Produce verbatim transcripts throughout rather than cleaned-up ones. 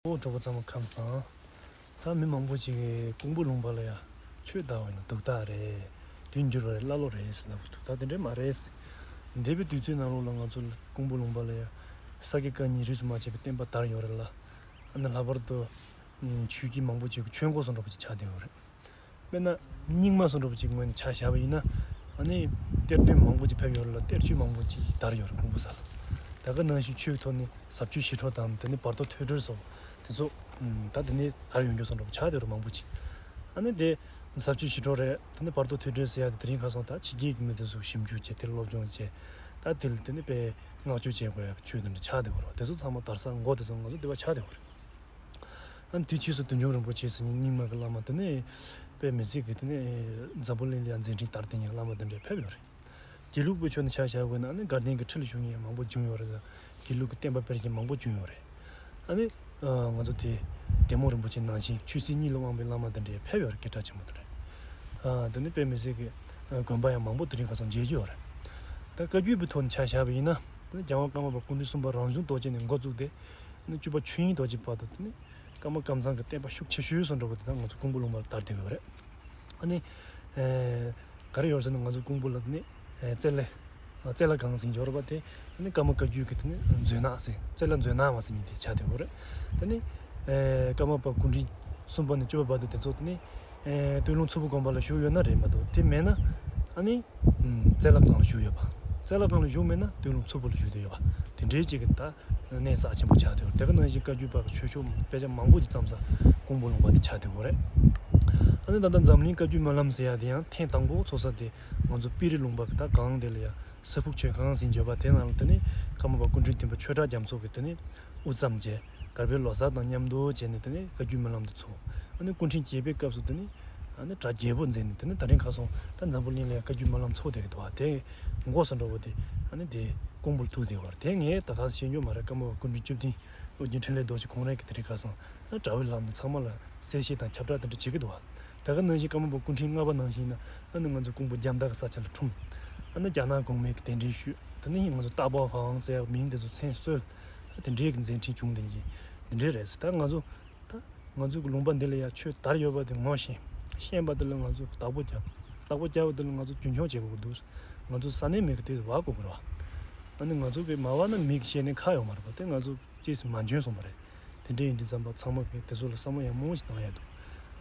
ཨོ་གྲོགས་པོ་ཚང་མ་ཁམས་བཟང་། ད་མི་མང་པོ་ཅིག་གིས་ཀོང་པོ་ལུང་པ་ལ་ཡ་ཆོས་དར་བ་ཡིན་ན་སྡུག་རྟགས་རེད། དུས་འགྱུར་བ་རེད། ཀླ་ཀློ་རེད་ཟེར་ལབ་ཀྱི་འདུག་ད་དེ་འདྲས་མ་རེད། འདས་པའི་དུས་ཚོད་ནང་ལོགས་ལ་ང་ཚོ་ཀོང་པོ་ལུང་པ་ལ་ཡ་ས་དགེ་བཀའ་རྙིང་རིས་སུ་མ་ཆད་པའི་བསྟན་པ་དར་ཡོད་རེད་ལ། ཨ་ནི་ལྷག་པར་དུ་ཆོས་བརྒྱུད་མང་པོ་ཅིག་གི་ཆོས་འགོ་སོགས་འདྲ་པོ་ཅིག་ཆགས་བསྡད་ཡོད་རེད། དཔེར་ན་རྙིང་མ་སོགས་འདྲ་པོ་ཅིག་ངོས་ནས་ཆ་བཞག་པ་ཡིན་ན། ཨ་ནི་གཏེར་སྟོན་མང་པོ་ཅིག་ཕེབས་ཡོད་རེད་ལ། གཏེར་ཆོས་མང་པོ་ཅིག་དར་ཡོད་རེད་ཀོང་པོ་ས་ལ། ད་ག་ནང་བཞིན་ཆོས་ཀྱི་ཐོག་ནས་ཟབ་ཆོས་ཞི་ཁྲོ་དང་དེ་ནས་བར་དོ་ཐོས་གྲོལ་སོགས་དེ་ཚོ་ད་དེ་ནས་དར་ཡོང་རྒྱུ་སོགས་འདྲ་པོ་ཆགས་བསྡད་ཡོད་རེད་མང་པོ་ཅིག་ཨ་ནི་དེ་ཟབ་ཆོས་ཞི་ཁྲོ་རེད། དེ་ནས་བར་དོ་ཐོས་གྲོལ་ཟེར་ཡ་དེ་དེ་རིང་ཁ་སང་ད་ཕྱི་རྒྱལ་གྱི་མི་དེ་ཚོ་ཞིབ་འཇུག་བྱས། དེ་སློབ་སྦྱོང་བྱས། ད་དེ་ལ་དེ་ནས་དཔེ་བསྔགས་བརྗོད་བྱེད་དགོས་ཡ་ཆོས་དེ་འདྲ་ཆགས་བསྡད་ཡོད་རེད། དེ་ཚོ་ཚང་མ་དར་ས་འགོ་དེ་ཚོ་ང་ཚོ་འདི་པ་ཆགས་བསྡད་ཡོད་རེད། ཨ་ནི་དེའི་ཕྱིས་སུ་བདུད་འཇོམས་རིན་པོ་ཆེ་ཟེར་མཁན་རྙིང་མ་གི་བླ་མ་དེ་ནས་དཔེ་མི་སྲིད་ཀྱི་དེ་ནས་འཛམ་བུ་གླིང་ལ་ཡང་མཛད་འཕྲིན་དར་བསྡད་མཁན་བླ་མ་དེ་འདྲ་ཕེབས་ཡོད་རེད། དགེ་ལུགས་པའི་ཕྱོགས་ནས་ཆ་བཞག་དགོས་ན་ཨ་ནི་དགའ་ལྡན་གྱི་ཁྲི་ལ་བཞུགས་མཁན་མང་པོ་བྱུང་ཡོད་རེད་ལ། དགེ་ལུགས་ཀྱི་བསྟན་པ་སྤེལ་མཁན་མང་པོ་བྱུང་ཡོད་རེད། ཨ་ནི་ང་ཚོ་དེ་བདེ་མོ་རིན་པོ་ཆེ་ནང་བཞིན་ཆོས་སྲིད་གཉིས་ལ་དབང་བའི་བླ་མ་དེ་འདྲ་ཕེབས་ཡོད་རེད། སྐད་གྲགས་ཆེན་པོ་དེ་འདྲ། དེ་ནས་དཔེ་མི་སྲིད་ཀྱི་དགོན་པ་ཡང་མང་པོ་དེ་རིང་ཁ་སང་མཇལ་རྒྱུ་ཡོད་རེད། ད་བཀའ་བརྒྱུད་པའི་ཐོག་ནས་ཆ་བཞག་པ་ཡིན་ན། རྒྱལ་དབང་ཀརྨ་པ་སྐུ་ཕྲེང་གསུམ་པ་རང་བྱུང་རྡོ་རྗེ་ནས་འགོ་བཙུགས་ཏེ། བཅུ་པ་ཆོས་དབྱིངས་རྡོ་རྗེ་བར་དུ་དེ་ནས་ཀརྨ་ཀཾ་ཚང་གི་བསྟན་པ་ཤུགས་ཆེ་ཤོས་སུ་འགྲོ་བ་དེ་དག་ང་ཚོ་ཀོང་པོ་ལུང་པར་དར་བསྡད་ཡོད་རེད། ཨ་ནི། ག་རེ་ཡོད་ཟེར་ན་ང་ཚོ་ཀོང་པོ་ལ་དེ་ནས་རྩེ་ལེ། རྩེ་ལ་སྒང་ཟེར་འབྱོར་བ་དེ། ཨ་ནི་ཀརྨ་བཀའ་བརྒྱུད་ཀྱི་དེ་ནས་མཛོད་ནག་ཟེར། རྩེ་ལ་མཛོད་ནག་མ་ཟེར་མཁན་དེ་ཆགས་བསྡད་ཡོད་རེད། དེ་ནས། ཀརྨ་པ་སྐུ་ཕྲེང་གསུམ་པ་ནས་བཅུ་པ་བར་དུ་དེ་ཚོ་དེ་ནས། སྟོད་ལུང་མཚུར་ཕུ་དགོན་པ་ལ་བཞུགས་ཡོད་ན་རེད་མ་གཏོགས་དེ་མེད་ན། ཨ་ནི། རྩེ་ལ་སྒང་ལ་བཞུགས་ཡོད་པ། རྩེ་ལ་སྒང་ལ་བཞུགས་མེད་ན་སྟོད་ལུང་མཚུར་ཕུ་ལ་བཞུགས་བསྡད་ཡོད་པ། དེ་འདྲའི་ཅིག་གི་ད་གནས་རྩ་ཆེན་པོ་ཆགས་བསྡད་ཡོད་རེད། དེ་ག་ནང་བཞིན་བཀའ་བརྒྱུད་པ་གི་ཆོས་ཕྱོགས་དཔེ་ཆ་མང་པོ་ཅིག་བརྩམས་ས་ཀོང་པོ་ལུང་པ་དེ་ཆགས་བསྡད་ཡོད་རེད། ཨ་ནི་ད་ལྟ་འཛམ་གླིང་བཀའ་བརྒྱུད་སྨོན་ལམ་ཟེར་ཡ་དེ་ཡང་ཐེངས་དང་པོ་ཚོགས་ས་དེ་ང་ཚོ་པི་རི་ལུང་པ་གི་ད་སྒང་དེ་ལ་ཡ་ས་ཕུག་ཆོས་ཁང་ཟེར་འབྱོར་བ་དེ་ནང་ལ་དེ་ནས་ཀརྨ་པ་སྐུ་ཕྲེང་བདུན་པ་ཆོས་གྲགས་རྒྱ་མཚོ་གིས་དེ་ནས་དབུ་བརྩམས་བྱས། གར་པའི་ལོ་གསར་དང་མཉམ་དུ་བྱས་ནས་དེ་ནས་བཀའ་བརྒྱུད་སྨོན་ལམ་དེ་ཚོགས། ཨ་ནི་སྐུ་ཕྲེང་བརྒྱད་པའི་སྐབས་སུ་དེ་ནས་ཨ་ནི་གྲྭ་རྒྱས་པོ་མཛད་ནས་དེ་ནས་ད་རིང་ཁ་སང་ད་འཛམ་བུ་གླིང་ལ་ཡང་བཀའ་བརྒྱུད་སྨོན་ལམ་ཚོགས་བསྡད་ཀྱི་འདུག་བ། དེ་འགོ་སོ་འདྲ་བོ་དེ་ཨ་ནི་དེ་ཀོང་པོར་ཐུག་བསྡད་པ་རེད། དེ་ངས་ད་ག་ཟེ་བཤད་རྒྱུ་མ་རེད། ཀརྨ་པ་སྐུ་ཕྲེང་བཅུ་བདུན་ཨོ་རྒྱན་འཕྲིན་ལས་རྡོ་རྗེ་ཁོང་རང་གིས་དེ་རིང་ཁ་སང་ཨ་གྲྭ་པའི་ལམ་དུ་ཚང་མ་ལ་གསལ་བཤད་དང་ཁྱབ་བསྒྲགས་དེ་འདྲ་བྱེད་ཀྱི་འདུག་བ། ད་ག་ནང་བཞིན་ཀརྨ་པ་སྐུ་ཕྲེང་ལྔ་པ་ནང་བཞིན་ན་ཨ་ནི་ང་ཚོ་ཀོང་པོ་རྒྱ་མདའ་གི་ས་ཆ་ལ་འཁྲུངས། ཨ་ནི་རྒྱ་ནག་གོང་མའི་གི་གདན་འདྲེན་ཞུས། དེ་ནས་ང་ཚོ་ཏཱ་པཱ་ཧྥང་ཟེར་ཡག་མིང་དེ་ཚོ་མཚན་གསོལ། དེ་འདྲའི་གི་མཛད་འཕྲིན་བྱུང་བསྡད་ཀྱི་དེ་འདྲའི་རེད་ཟེར། ད་ང་ཚོ་ད་ང་ཚོ་གི་ལུང་པ་འདི་ལ་ཡ་ཆོས་དར་ཡོད་པ་དེ་ངོ་ཤེས། ཤེས་པ་དེ་ལ་ང་ཚོ་བདག་པོ་རྒྱབ། བདག་པོ་རྒྱབ་པ་དེ་ལ་ང་ཚོ་རྒྱུན་འཁྱོངས་བྱེད་དགོས་ཀྱི་འདུག་ང་ཚོ་ས་གནས་མི་གི་དེ་བ་དགོས་ཀྱི་རེད་བ། ཨ་ནི་ང་ཚོ་གི་མ་བ་ན་མི་གི་བཤད་ནས་ཁ་ཡོད་མ་རེད་པ། དེ་ང་ཚོ་ཅེས་སུ་མ་འཇོན་སོང་བ་རེད། དེ་འདྲ་ཡིན་དུས་ཙམ་པ་ཚང་མ་གི་དེ་ཚོ་ལ་བསམ་བློ་ཡང་མང་པོ་ཞིག་བཏང་ཡ་འདུག་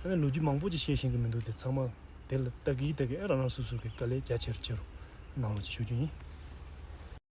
ཨ་ནི་ལོ་རྒྱུས་མང་པོ་ཅིག་བཤད་ཤེས་ཀྱི་མི་འདུག་དེ་ཚང་མ་དེ་ལ་ལྟ་གི་ལྟ་གི་ཨེ་རང་རང་སོ་སོ་གི་དཀའ་ལས་རྒྱ་ཆེ་རུ་ཆེ་རུ་གནང་རོགས་ཅིག་ཞུ་རྒྱུ་ཡིན།